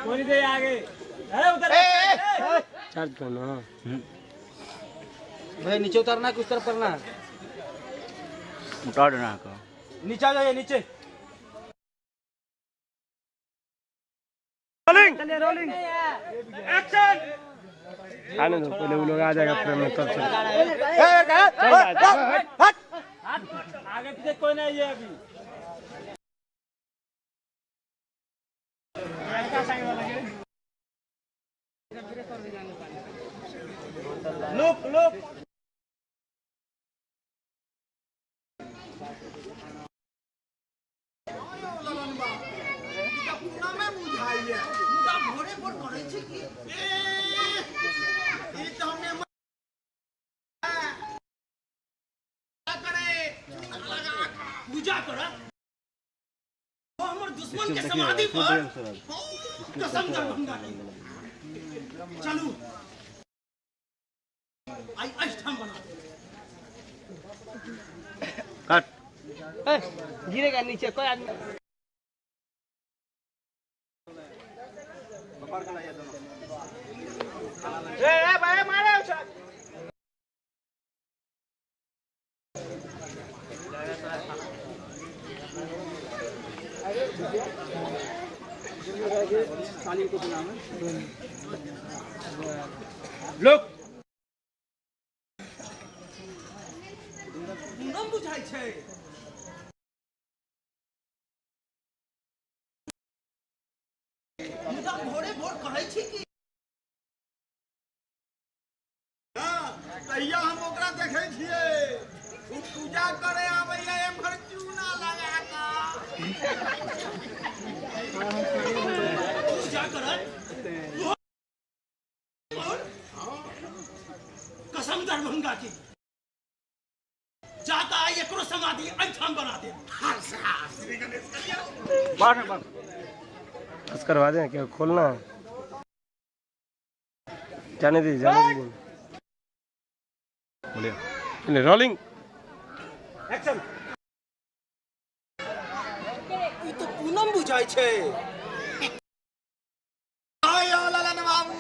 कोई दे आगे। अरे उधर चार्ज करना। भाई नीचे उतरना है कि उस तरफ करना है? उतार देना है। नीचे आ जाइए नीचे। Rolling action. आने दो, पहले वो लोग आ जाएगा फ्रेम में तब चल। आगे पीछे कोई नहीं है अभी। लुक लुक पूजा कर हमर दुश्मन के समाधि पर कसम दरभंगा की। चलू आई अष्टम बना दे। कट। गिरेगा नीचे कोई आदमी। ए ए भाई मारे उसे। लुक। पूनम बुझाइ छै। मुदा भोरे भोर कहै छी कि तहिया हम ओकरा देखै छियै, ओ पूजा करे आबैया एम्हर चूना लगा कऽ। पूजा करत कसम दरभंगा की। जाता आई एकरो समाधि एहिठाम बना दे। श्री गणेश करियौ। बाहर में बंद। बस करवा दें क्या? खोलना है, जाने दीजिए, जाने दीजिए। बोलिए। रोलिंग। एक्शन। ई तो पूनम बुझाइ छै। आयो ललन बाबू,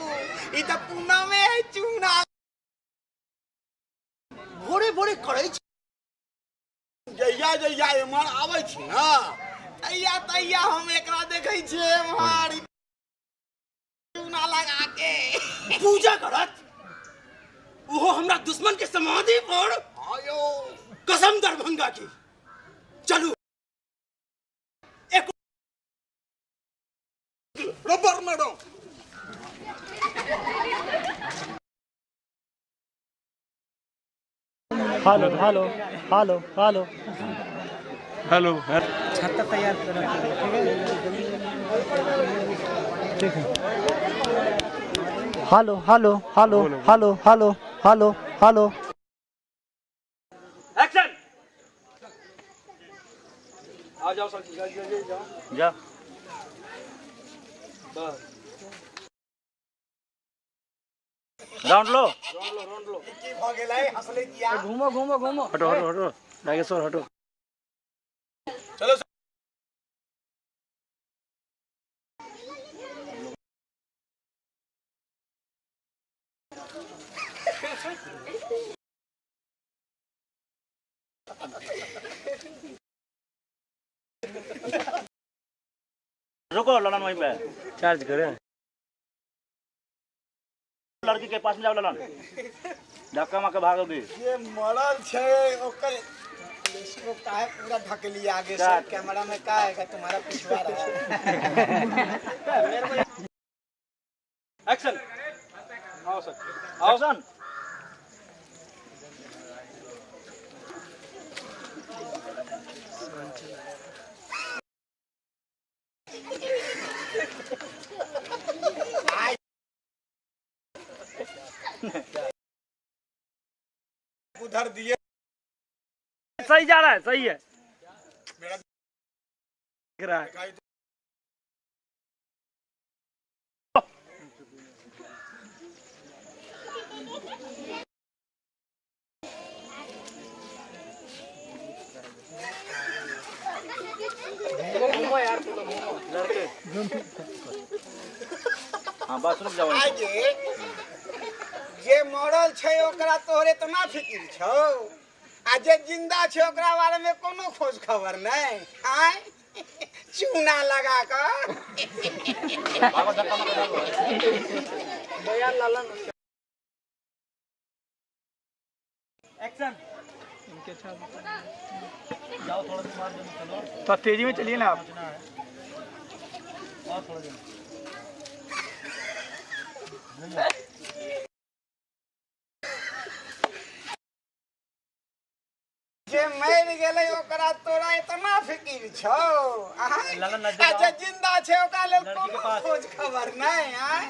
ई तऽ पूनमे है चूना। भोरे भोरे करै छी। जहिया जहिया एम्हर आबै छी ने तहिया तहिया हम एकरा देखै छियै एम्हर चूना लगा के पूजा करत, ओहो हमरा दुश्मन के समाधि पर। आयो कसम दरभंगा की। चलू एक रबर में दो। Hello hello hello hello hello. छत्ता तैयार करो, ठीक है? Hello hello hello hello hello hello hello action. आ जाओ सर, जल्दी जाओ। जा। बस। राउंड लो। राउंड लो। की भऽ गेलै, हँसलै किया? घूमो घूमो घूमो। हटो हटो हटो नागेश्वर हटो। चलो। रुको ललन वहीं पे। चार्ज करें। लड़की के पास में जाओ ललन, धक्का मार के भागोगी। जे मरल छै ओकर इसको काहे पूरा ढकली आगे से? कैमरा में का आएगा? तुम्हारा पिछवा रहा है। एक्शन। आओ सर, आओ। एक्शन। उधर दिए। सही जा रहा है, सही है। मेरा दिख रहा है। हाँ बस रुक जाओ। आगे जे मरल छै ओकरा तोहरे इतना फिकिर छौ आ जे जिंदा छै ओकरा बारे में कोनो खोज खबर नहीं। आय चूना लगा कर दया लालन एक्शन। जाओ थोड़ा देर बाद चलो। तो तेजी में चलिए ना आप। और थोड़ा देर जे मर गेलै ओकरा तोरा इतना फिकिर छौ आ जे जिंदा छै ओकरा लेल कोनो खोज खबर नहीं। आय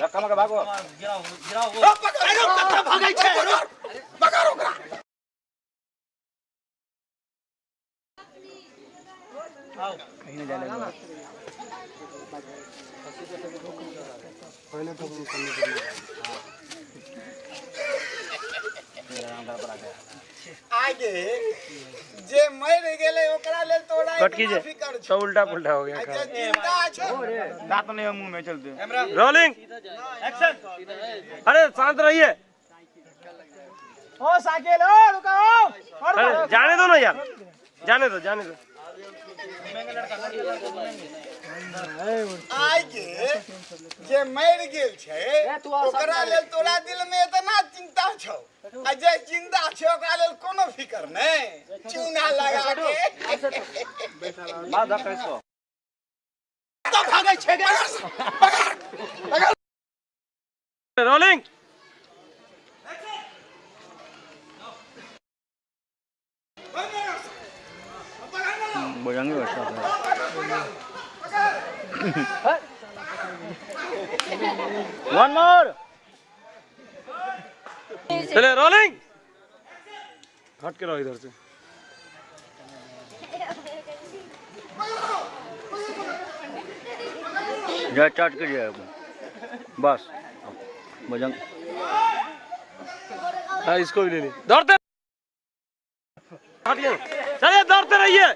धक्का मार के भागो। गिराओ गिराओ। पकड़ कत्ता भागै छै पकड़ ओकरा। आओ कहीं ना जाने दो। पहले तो आगे जे मर गेलै ओकरा लेल तोरा कट कीजिए। फिकर छौ सब उल्टा पुल्टा हो गया। आ जे जिंदा छै दांत नहीं है मुंह में चलते। Rolling action. अरे शांत रहिए। ओ साकेल ओ रुको। अरे जाने दो ना यार, जाने दो जाने दो। आगे जे मर गेल छै ओकरा लेल तोरा दिल में इतना चिंता छौ आ जे जिंदा छै ओकरा लेल कोनो फिकर नहीं। चूना लगा के मार धक्का इसको। तो भागै छै पकड़। रोलिंग बजरंगी बच्चा। One more. चले रोलिंग। हट के रहो इधर से। जा चाट के जाएगा बस बजरंग। हाँ इसको भी ले ली। दौड़ते हटिए, चलिए दौड़ते रहिए।